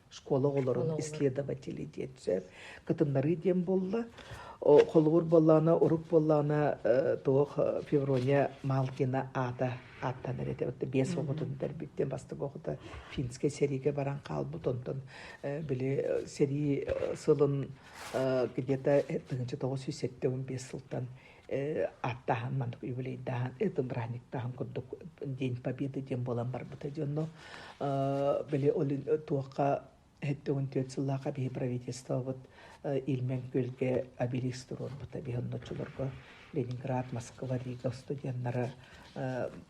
школа оҕолорун исследователи диэн сөп кытыннарыы диэн буолла холобур буоллаҕына урук буоллаҕына туох Феврония Малкина аата ааттанар этэ. Вот биэс оҕотун бүтэрбиттэн бастакы оҕото финскэй сэриигэ баран хаалбыт. Онтон били сэрии сылын где-то 1975 сылтан ааттааһын маннык юбилейдааһын это бырааһынньыктааһын курдук День Победы диэн буолан барбыта. Дьонно били туохха 74 сыллаахха биһи правительствобыт Ильмень күөлгэ обелиск туруорбута. Биһи онноччуларга Ленинград, Москва, Рига студеннара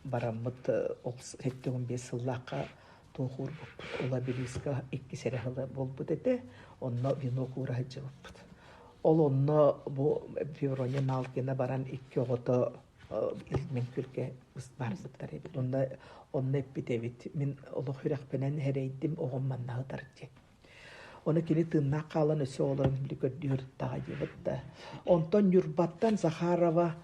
бараммыт ол 75 сыллаахха туох уурбуппут. Ол обелиска иккис эрэ сыла буолбут этэ. Онно венок уура сылдьыбыппыт. Ол онно бу Феврония Малкина баран икки оҕото Ильмень күөлгэ барбыттар эбит. Онно онно эппит эбит. Мин олох үрэхпинэн эрэйдим, оҕом манна сытар диэн. Ону кини тыыннаах хаалан өссө оҕолорун били көрдүү сырыттаҕа диэбит да. Онтон Ньурбаттан Захарова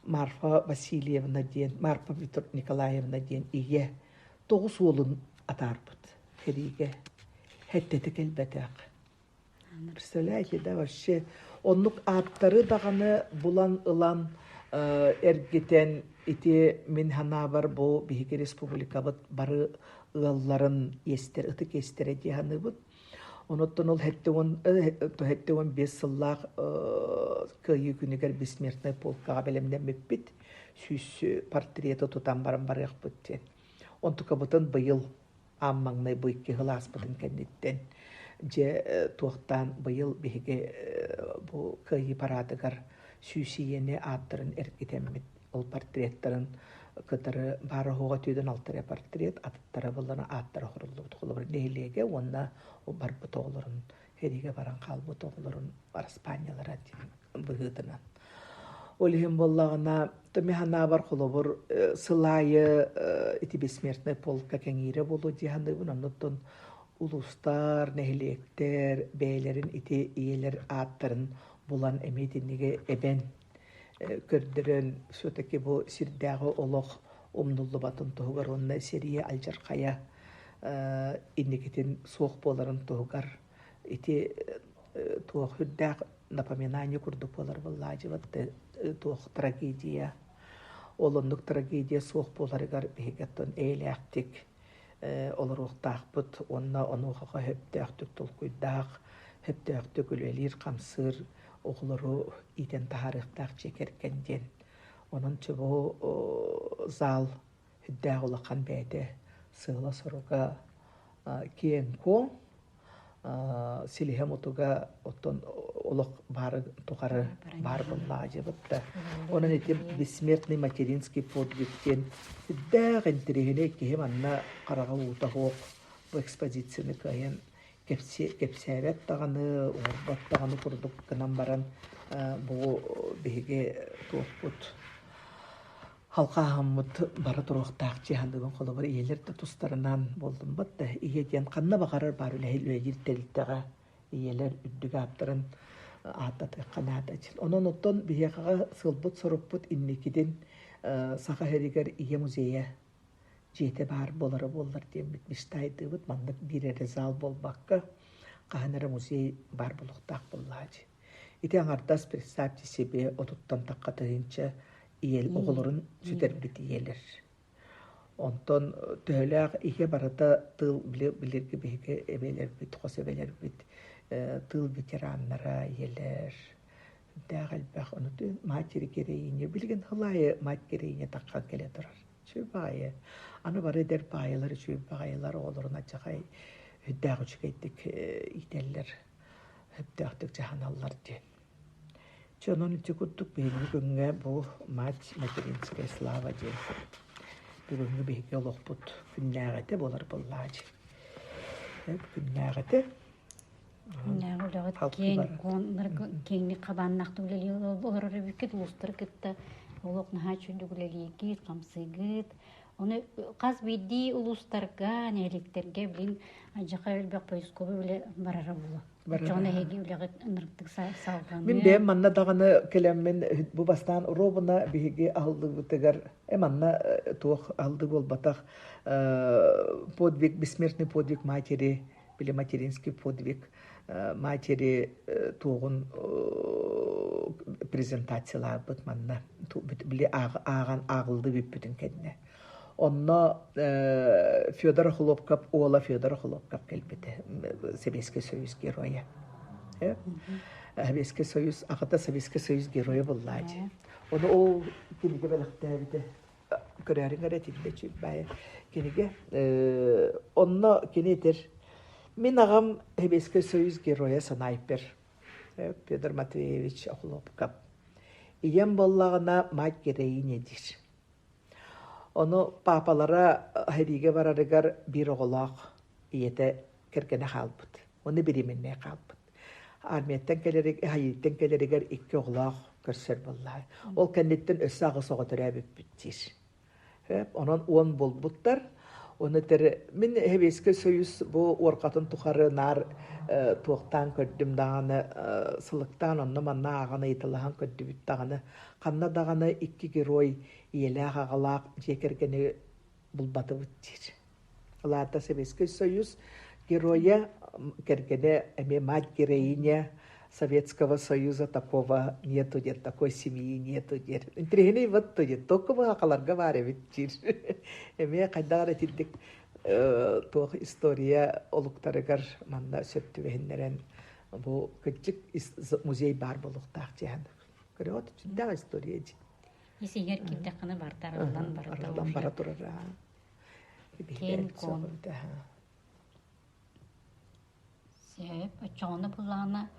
Марфа Васильевна диэн, Марфа Николаевна диэн ийэ тоҕус уолун атаарбыт сэриигэ. Хэттэтэ кэлбэтэх. Представляете, да, вообще оннук ааттары даҕаны булан ылан эргитэн ити мин санаабар бу биһиги республикабыт бары ыалларын иэстэр ытык иэстэрэ дии саныыбыт. Онуттан ол 75 сыллаах Кыайыы күнүгэр бессмертнай полкаҕа бэлэмнэммиппит. Сүүс портреты тутан баран барыахпыт диэн. Онтукабытын быйыл аан маҥнай бу икки сыл ааспытын кэнниттэн дьэ туохтаан быйыл биһиги бу Кыайыы параадыгар сүүс ийэни ааттарын эргитэммит ол портреттарын кытары баар оһоҕо түүдэн алта эрэ портрет атыттара буллана ааттара хоруллубут холобур нэһилиэгэ уонна барбыт оҕолорун сэриигэ баран хаалбыт оҕолорун араспаанньалара быһыытынан. Ол иһин буоллаҕына, мин санаабар холобур сыл аайы ити бессмертнай полка кэҥиирэ буолуо дии саныыбын. Оннуттан улуустар, нэһилиэктэр бэйэлэрин ити ийэлэр ааттарын булан эмиэ итинниги эбэн көрдөрөн все-таки бу сирдээҕи олох умнуллубатын туһугар уонна сэрии алдьархайа инникитин суох буоларын туһугар ити туох үрдээх напоминание курдук буолар буоллаадьыбат туох трагедия ол оннук трагедия суох буоларыгар биһиги оттон эйэлээхтик олоруохтаахпыт уонна онуоха сөптөөхтүк толкуйдаах сөптөөхтүк үлэлиир-хамсыыр оҕолору иитэн таһаарыахтаах дьиэ кэргэн диэн онон чобу зал Үрдээх улахан бэйэтэ сыала-соруга киэҥ-куоҥ, силиһэ-мутуга оттон олох баары тухары баар буоллаҕа дьиэбит да. Онон ити бессмертный материнский подвиг диэн үрдээх интэриэһинэй киһи манна хараҕа уута суох бу экспозицияны кыайан кэпсээбэт даҕаны, оҥорбот даҕаны курдук гынан баран бу биһиги туохпут Халҕааһыммыт бара туруохтаах дьиһаныгын холобур ийэлэр да тустарынан буоллуммут да ийэ диэн ханна баҕарар баар үлэһит үлэлиир тэрилтэҕэ ийэлэр үрдүк ааттарын ааттатыахха наада диэн. Онон оттон биһиэхэҕэ сыалбыт-сорукпут инникитин Саха сиригэр ийэ музейа дьиэтэ баар буолара буоллар диэммит мечтайдыыбыт. Маннык биир эрэ зал буолбакка хаһан эрэ музей баар буолуохтаах буоллаҕа дии. Ити аҥардас представьте себе отуттан тахха тыһыынча ийэл оҕолорун сүтэрбит ийэлэр. Онтон төһөлөөх иһэ барыта тыыл билэргэ биһиги эбэлэрбит, хос эбэлэрбит тыыл ветераннара, ийэлэр дээх элбэх. Ону матери героиня билигин хылаайы мать героиня таххан кэлэ турар. Үчүгэй баҕайы. Аны бары эдэр баайылар үчүгэй баҕайылар оҕолорун адьахай үрдээх үчүгэйдик иитэллэр, сөптөөхтүк дьаһаналлар диэн. Чэ, онон ити курдук биһиги күҥҥэ бу Мать материнская слава диэн бүгүҥҥү биһиги олохпут күннээҕитэ буолар буоллаачы. Күннээҕитэ.
Күннээҕи үлэҕит киэҥ киэҥник хабааннаахтык үлэлии олорор эбиккит улуустары кытта олох наһаа үчүгүйдүк үлэлиигит, хамсыыгыт. Ону хас биирдии улуустарга, нэһилиэктэргэ билин адьаха элбэх поисковый үлэ барара буолуо. Оччоҕуна эһиги үлэҕит ынырыктык салҕаныа.
Мин бэйэм манна даҕаны кэлэммин бу бастаан ровно биһиги аһыллыбытыгар э манна туох аһыллыы буолбатах подвиг бессмертный подвиг матери или материнский подвиг матери туоҕун презентациялаабыт манна били ааҕан ааҕыллыы бүппүтүн кэннэ Онно Федор Охлопков уола Федор Охлопков кэлбитэ, Сэбиэскэй Союз геройа. Сэбиэскэй Союз аҕата Сэбиэскэй Союз геройа буоллаа дии. Ону ол кинигэ бэлэхтээбитэ. Көрөөрүҥ эрэ итиннэ үчүгэй кинигэ. Онно кини этэр мин аҕам Сэбиэскэй Союз геройа снайпер Федор Матвеевич Охлопков. Ийэм буоллаҕына мать героиня диир. Ону паапалара сэриигэ барарыгар биир оҕолоох ийэтэ кэргэнэ хаалбыт. Уонна беременнэй хаалбыт. Армияттан кэлэриг, хайыыттан кэлэригэр икки оҕолоох көрсөр буоллаҕа. Ол кэнниттэн өссө аҕыс оҕо төрөөбүппүт диир. Онон уон буолбуттар. Ону этэр мин Сэбиэскэй Союз бу уорҕатын тухары наар туохтаан көрдүм даҕаны, сылыктаан онно-манна ааҕан ыйыталаһан көрдүбүт даҕаны Ханна даҕаны икки герой ийэлээх-аҕалаах дьиэ кэргэни булбатыбыт диир. Ол аата Советский Союз геройа, кэргэнэ эмиэ мать героиня Советского Союза такого нету диэн, такой семьи нету диэн. Интириэһинэй вот диэн, только быһахаларга баар эбит диир. Эмиэ хайдах эрэ итинник туох история олуктарыгар манна сөп түбэһиннэрэн бу кырдьык музей баар буолуохтаах диэн Көрөҕүт, сүрдээх история дии.
Ис-иһигэр киирдэххинэ барыта арыллан барыта
Арыллан бара турар.
Киэн куон. Сөп. Оччоҕуна буллаҕына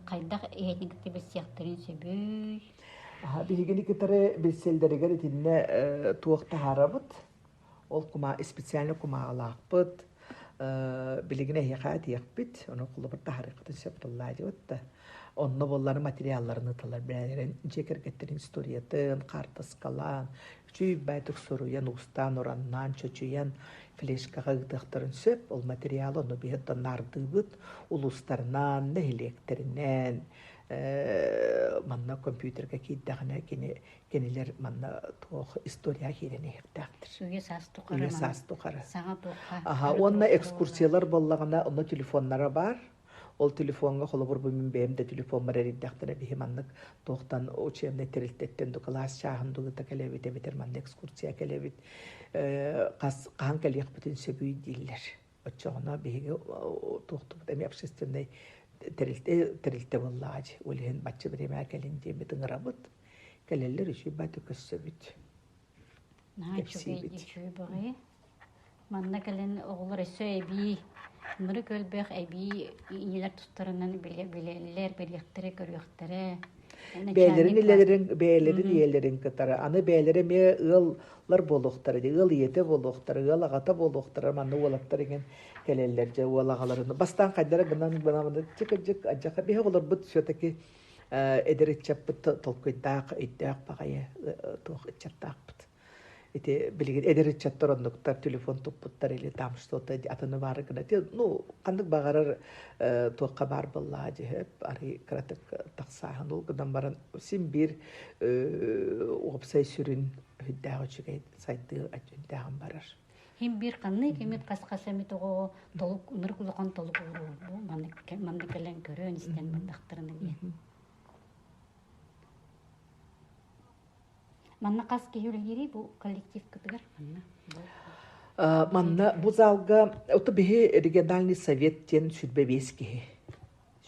хайдах иһэтин кытта билсиэхтэрин сөбүй?
Биһигини кытары билсэллэригэр итиннэ туох таһаарабыт. Ол кумаа специально кумааҕылаахпыт. Билигин эһиэхэ этиэхпит, ону холобур таһаарыаххытын сөп буоллаа диэбит да. Онно буоллар материалларын ыталар бэйэлэрин дьиэ кэргэттэрин историятын, хаартыскалаан, үчүгэй баайдык суруйан, уустаан-ураннаан, чочуйан флешкаҕа ыытыахтарын сөп. Ол материалы ону биһи оттон наардыыбыт улуустарынан, нэһилиэктэринэн, манна компьютерга киирдэҕинэ кини кинилэр манна туох история киирэн иһиэхтээхтэр.
Үйэ саас тухары.
Үйэ саас тухары.
Саҥа туохха.
Аха, уонна экскурсиялар буоллаҕына, онно телефоннара баар. Ол телефоҥҥа холобур бу мин бэйэм да телефоммар эрийдэхтэрэ биһи маннык туохтан учебнай тэрилтэттэн ду кылаас чааһын дугута кэлэбит эбэтэр манна экскурсия кэлэбит хас хаһан кэлиэхпитин сөбүй дииллэр. Оччоҕуна биһиги туохтубут эмиэ общественнай тэрилтэ тэрилтэ буоллаҕа дии. Ол иһин бачча бириэмэҕэ кэлин диэммит ыҥырабыт. Кэлэллэр үчүгэй баайдык көрсөбүт.
Наһаа үчүгэй
Кэпсиибит.
үчүгэй баҕайы. Манна кэлэн оҕолор өссө эбии ынырык өлбөх эбии ийэлэр тустарынан билэллэр, билиэхтэрэ, көрүөхтэрэ.
Бэйэлэрин
Начальник класс.
илэлэрин, бэйэлэрин ийэлэрин кытары. Аны бэйэлэрэ эмиэ ыаллар буолуохтара дии, ыал ийэтэ буолуохтара, ыал аҕата буолуохтара. Манна уолаттар иҥин кэлэллэр дьэ уол аҕаларын. Бастаан хайдара гынан гынан чык-чык адьаха биһи оҕолорбут все-таки эдэр ыччаппыт толкуйдаах, өйдөөх баҕайы туох ыччаттаахпыт. Ити билигин эдэр ыччаттар оннуктар телефон туппуттар или там что-то атыны баары гына ну ханнык баҕарар туохха баар буоллаҕа дьиһэп арый кыратык тахсааһын ол гынан баран син биир уопсай сүрүн өйдөөх үчүгэй сайдыы өйдөөҕүн барар.
Хим биир ханнык эмит хас-хас эмит оҕоҕо толук ынырык улахан толук ууруу маннык маннык кэлэн көрөн истэн бардахтарына диэн. Манна хас киһи үлэлиирий бу коллективкытыгар? Манна
Манна бу залга ото биһи региональный совет диэн 25 киһи.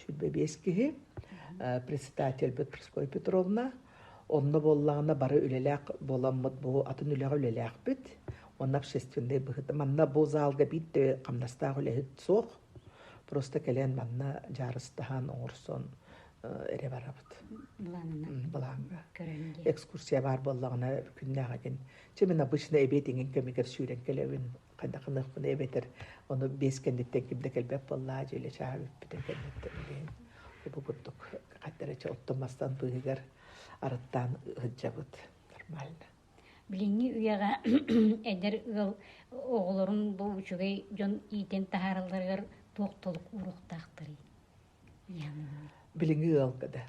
25 киһи. Председатель Прасковья Петровна. Онно буоллаҕына бары үлэлээх буоламмыт бу атын үлэҕэ үлэлээхпит. Онно общественный быһыта. Манна бу залга биир да хамнастаах үлэһит суох. Просто кэлэн манна дьаарыстаһан оҥорсон эрэ барабыт.
Былаанынан.
Былааҥҥа.
Көрөн диэн.
Экскурсия баар буоллаҕына күннээҕигин. Чэ мин обычно эбиэт иҥин кэмигэр сүүрэн кэлэбин. Хайдах гыныахпын эбэтэр ону биэс кэнниттэн ким да кэлбэт буоллаа дьиэлэ чааһа бүппүтүн кэнниттэн билигин бу курдук хаттара чэ оттон мастан быыһыгар арыттаан сылдьабыт нормально.
Билиҥҥи үйэҕэ эдэр ыал оҕолорун бу үчүгэй дьон иитэн таһааралларыгар туох толук ууруохтаахтарый?
Билиҥҥи ыалга да.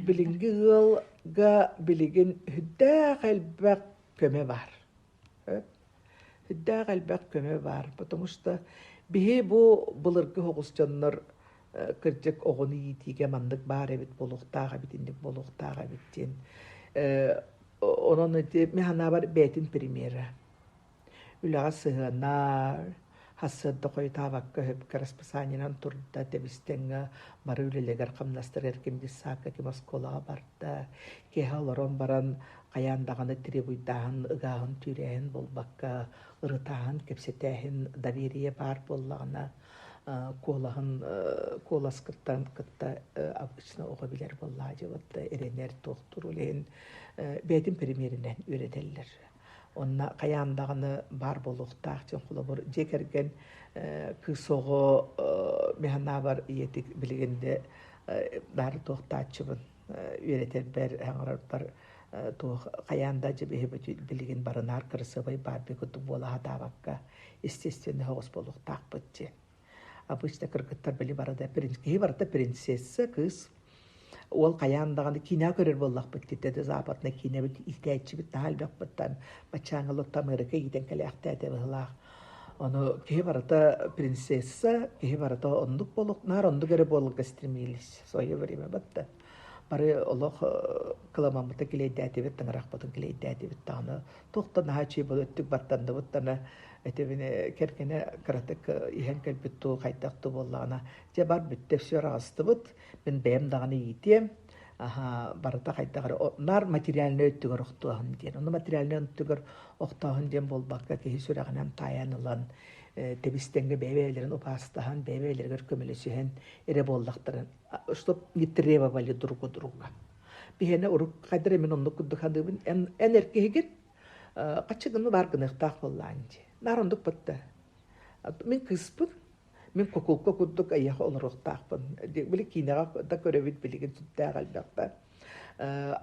Билиҥҥи ыалга билигин сүрдээх элбэх көмө баар. Сүрдээх элбэх көмө баар. Потому что биһи бу былыргы оҕус дьоннор кырдьык оҕону иитиигэ маннык баар эбит буолуохтаах эбит, инник буолуохтаах эбит диэн. Онон ити мин санаабар бэйэтин примера. Үлэҕэ сыһыана, сарсыарда хойутаабакка өһөпкө расписаниенан турда, тэбис-тэҥҥэ бары үлэлэригэр-хамнастарыгар ким детсадка, ким оскуолаҕа барда. Киэһэ олорон баран хайаан даҕаны требуйдааһын, ыгааһын, түүрээһин буолбакка, ырытааһын, кэпсэтээһин, доверие баар буоллаҕына, куолаһын куоласкыттан кытта обычно оҕо билэр буоллаҕа дьэ вот эрэнэр туохтуур ол иһин бэйэтин примеринэн үөрэтэллэр. Онно хайаан даҕаны баар буолуохтаах дьон холобур дьиэ кэргэн кыыс оҕо мин санаабар ийэтик билигин да баар туохтааччыбын үөрэтэрбэр оҥорорбор туох хайаан да дьэ билигин барынаар кырасыабай Барби курдук буола сатаабакка естественно соҕус буолуохтаахпыт диэн. Обычно кыргыттар били барыта киһи барыта принцесса кыыс уол хайаан даҕаны киинэҕэ көрөр буоллахпыт дии западнай киинэбит иитээччибит наһаа элбэхпиттэн баччааҥҥа лотта Америка иитэн кэлээхтээтэ быһыылаах. Ону киһи барыта принцесса, киһи барыта оннук буолуох, наар оннук эрэ буоларга стремились в свое время батта. Бары олох кыламаммытын килэйдээтибит, таҥарахпытын килэйдээтибит даҕаны туох да наһаа үчүгэй буолар өттүк баттанныбыт даҕаны этибини кэргэнэ кыратык иһэн кэлбит дуу хайдах дуу буоллаҕына дьэ бар бүттэ все араҕыстыбыт мин бэйэм даҕаны иитиэм аһа барыта хайдах эрэ наар материальнай өттүгэр охтуоһун диэн ону материальнай өттүгэр охтооһун диэн буолбакка киһи сүрэҕинэн таайан ылан тэбис-тэҥҥэ бэйэ-бэйэлэрин убаастаһан бэйэ-бэйэлэригэр көмөлөсүһэн эрэ буоллахтарын чтоб не требовали друг у друга биһиэнэ урук хайдах эрэ мин оннук курдук саныыбын эн эн эр киһигин хаччы гыны баар гыныахтаах буоллаан дии наар оннук батта мин кыыспын мин кукулка курдук эйиэхэ олоруохтаахпын били киинэҕэ да көрөбүт билигин сүрдээх элбэхтэ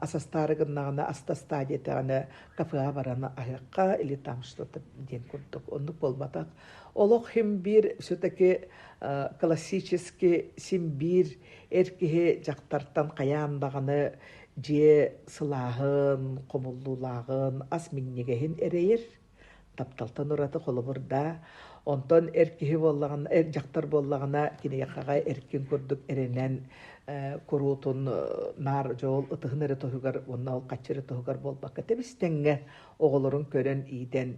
ас астаары гыннаҕына астастаа диэтэҕинэ кафеҕа баран аһыахха или там что-то диэн курдук оннук буолбатах олох хим биир все-таки классический син биир эр киһи дьахтартан хайаан даҕаны дьиэ сылааһын, хомуллуулааҕын, ас минньигэһин эрэйэр. Тапталтан ураты холобур да. Онтон эр киһи буоллаҕына, эр дьахтар буоллаҕына киниэхэҕэ эркин курдук эрэнэн куруутун наар дьол ытыһын эрэ туһугар уонна ол хаччы эрэ туһугар буолбакка тэбис-тэҥҥэ оҕолорун көрөн иитэн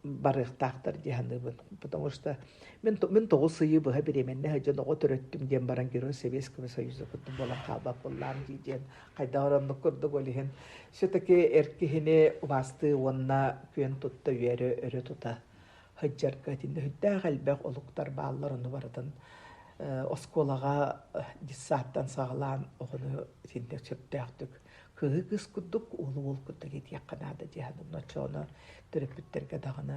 барыахтаахтар дии саныыбын. Потому что мин, мин 9 ыйы быһа беременна сылдьан оҕо төрөттүм диэн баран Герой Советского Союза курдук буолан хаалбат буоллаам дии диэн хайдах эрэ оннук курдук ол иһин все-таки эр киһини убаастыы уонна күөн тутта үөрэ өрө тута сылдьарга итиннэ сүрдээх элбэх олуктар бааллар ону барытын оскуолаҕа детсадтан саҕалаан оҕону итиннэ сөптөөхтүк кыыһы кыыс курдук, уолу уол курдук иитиэххэ наада дии саныыбын. Оччоҕуна төрөппүттэргэ даҕаны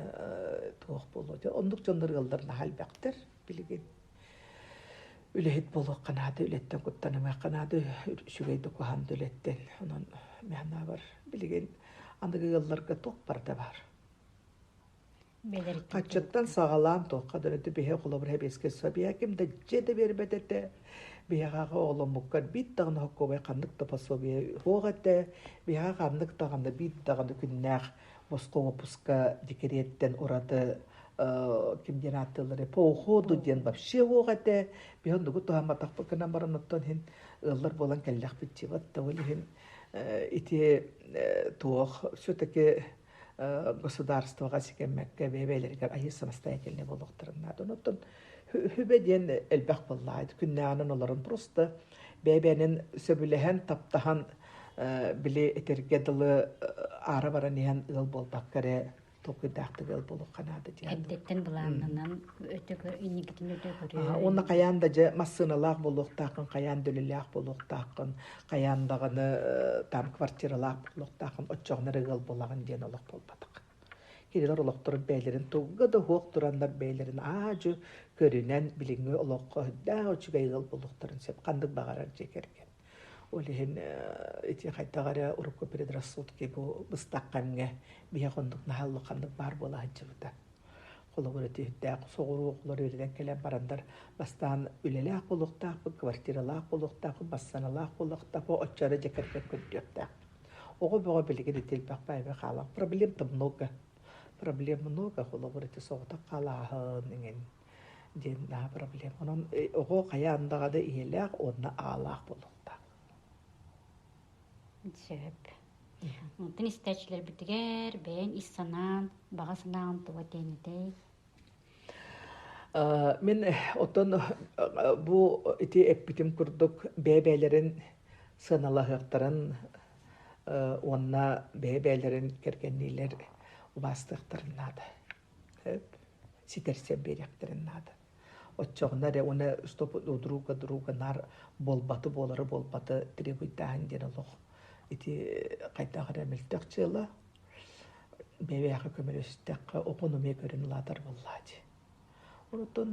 туох буолуо дии. Оннук дьоннор ыаллар наһаа элбэхтэр билигин. Үлэһит буолуохха наада, үлэттэн куттанымыахха наада, үчүгэй да куһаҕан да үлэттэн. Онон мин санаабар билигин аныгы ыалларга туох барыта баар. Хаччыттан саҕалаан туохха да өрүтү биһи холобур Сэбиэскэй Сэбиэ ким да дьиэ да биэрбэт этэ. Биһиэхэ оҕоломмуккар биир даҕаны сокуобай ханнык да пособие суох этэ. Биһиэхэ ханнык даҕаны биир даҕаны күннээх босхо уоппуска декреттэн ураты ким диэн ааттыыллар по уходу диэн вообще суох этэ. Биһи оннугу туһамматахпыт гынан баран оттон иһин ыаллар буолан кэллэхпит дии. Вот ол иһин. Ити туох все-таки государствоҕа сигэммэккэ бэйэ-бэйэлэригэр айыы самостоятельнай буолуохтарын наада. Онон хүбэ диэн элбэх буоллаҕа. Күннээҕинэн олорон просто бэйэ-бэйэнэн сөбүлэһэн, таптаһан били этэргэ дылы аара баран иһэн ыал буолбакка эрэ толкуйдаахтык ыал буолуохха наада диэн.
Эрдэттэн былааннанан өтө инникитин өтө көрүү.
Уонна хайаан да дьэ массыыналаах буолуохтааххын, хайаан да үлэлээх буолуохтааххын, хайаан даҕаны там квартиралаах буолуохтааххын, оччоҕуна эрэ ыал буолаҕын диэн олох буолбатах. Кинилэр олохторун бэйэлэрин тугга да суох тураннар бэйэлэрин аа-дьу көрүнэн билиҥҥи олоххо үрдээх үчүгэй ыал буолуохтарын сөп ханнык баҕарар дьиэ кэргэн. Ол иһин ити хайдах эрэ урукку предрассудки бу быстах кэмҥэ биһиэхэ оннук наһаа улаханнык баар буола сылдьыбыта. Холобур, ити үрдээх соҕуруу оҕолор үөрэнэн кэлэн бараннар бастаан үлэлээх буолуохтаахпыт, квартиралаах буолуохтаахпыт, бассаналаах буолуохтаахпыт, оччо эрэ дьэ кэргэн көрдүөхтээхпит. Оҕо бөҕө билигин ити элбэх баайга хаалан проблем-то много. Проблем много, холобур, ити соҕотох хаалааһын иҥин диэн наһаа проблема. Онон оҕо хайаан даҕаны ийэлээх уонна аҕалаах буолуохтаах.
Сөп. Онтон истээччилэрбитигэр бэйэҥ ис санаан, баҕа санааҕын туга этиэҥ
Мин оттон бу ити эппитим курдук бэйэ-бэйэлэрин сыаналаһыахтарын уонна бэйэ-бэйэлэрин кэргэнниилэр убаастыахтарын наада. Ситэрсэн биэриэхтэрин наада. Оччоҕуна эрэ уонна чтоб у друга друга наар буолбаты буолары буолбаты требуйдааһын диэн олох ити хайдах эрэ мөлтөх дьыала. Бэйэҕэ көмөлөстөххө оҕону эмиэ көрөн улаатар буоллаа дии. Онтон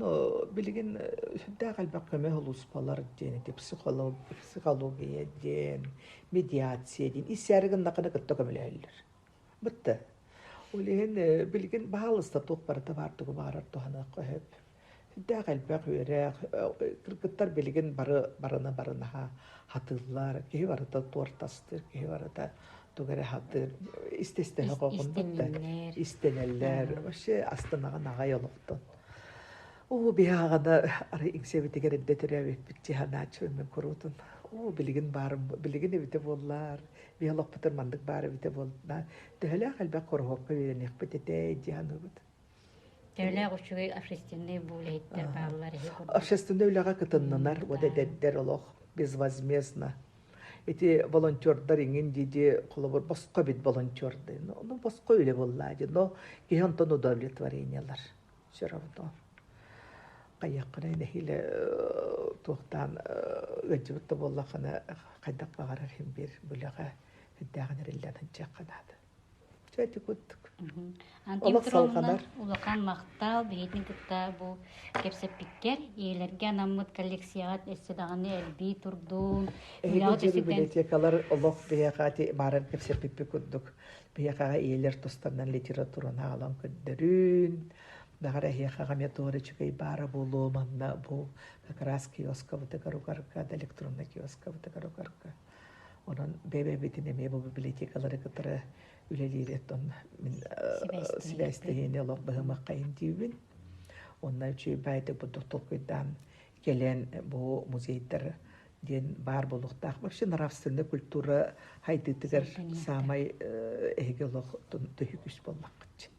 билигин сүрдээх элбэх көмө сулууспалар диэн ити психология диэн, медиация диэн ис сээри гыннаххына кытта көмөлөһөллөр. Бытта. Ол иһин билигин баһаалыста туох барыта баар тугу баҕарар туһаныахха сөп. Сүрдээх элбэх үөрэх, кыргыттар билигин бары барыны барынаһа хатыыллар, киһи барыта туортастыыр, киһи барыта тугу эрэ хатыыр, истэ-истэ
Истэнэллэр.
истэнэллэр. Вообще астынаҕын аҕай олохтон. Оо, биһиэхэ арай иҥсэбитигэр эрдэ төрөөбүппүт дии санааччыбын мин куруутун. Оо, билигин баарым, билигин эбитэ буоллар, биһи олохпутугар маннык баар эбитэ буолла. Төһөлөөх элбэх куруһуокка үөрэниэхпит этэ дии саныыбыт.
Төһөлөөх үчүгэй общественнай бу үлэһиттэр бааллар эһи курдук.
Общественнай үлэҕэ кытыннынар, вот эдэрдэр олох безвозмездно. Ити волонтердар иҥин дии холобур босхо бит волонтерды. Ну, босхо үлэ буоллаа дии, но киһи онтон удовлетворениелар все равно. Хайыаххына нэһиилэ туохтаан ыалдьыбыт да буоллаххына хайдах баҕарар иһин биир бүлэҕэ үрдээҕин эриллэн сылдьыахха наада. Чэ ити курдук.
Антон
Олох
Петровна
салҕанар.
улахан махтал биһигини кытта бу кэпсэппиккэр ийэлэргэ анаммыт коллекцияҕа өссө даҕаны элбии турдун.
Эһиги
Үлэҕит
дьэ
өссө
библиотекалар олох биһиэхэ ити баарар кэпсэппиппит курдук биһиэхэ ийэлэр тустарынан литератураны аҕалан көрдөрүн Баҕар эһиэхэ эмиэ туох эрэ үчүгэй баара буолуо манна бу как раз киоскабытыгар угарга да электроннай киоскабытыгар угарга. Онон бэйэ-бэйэбитин эмиэ бу библиотекалары кытары үлэлиир оттон мин сибээстэһиини олох быһымаххайын диибин. Онно үчүгэй баайдык бурдук толкуйдаан кэлэн бу музейдар диэн баар буолуохтаах. Вообще нравственная культура хайдыытыгар саамай эһиги олох төһүү күүс буоллаххыт.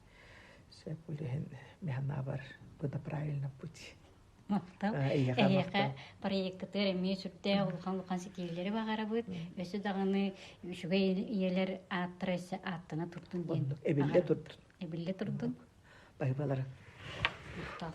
Сөп үлэһин механабар вы на правильном пути.
Махтал. Эһиэхэ проектытыгар эмиэ сүрдээх улахан-улахан ситиилэри баҕарабыт. Өссө даҕаны үчүгэй ийэлэр ааттара өссө ааттана турдун диэн.
Эбиллэ турдун.
Эбиллэ турдун.
Баһыбалара.
Махтал.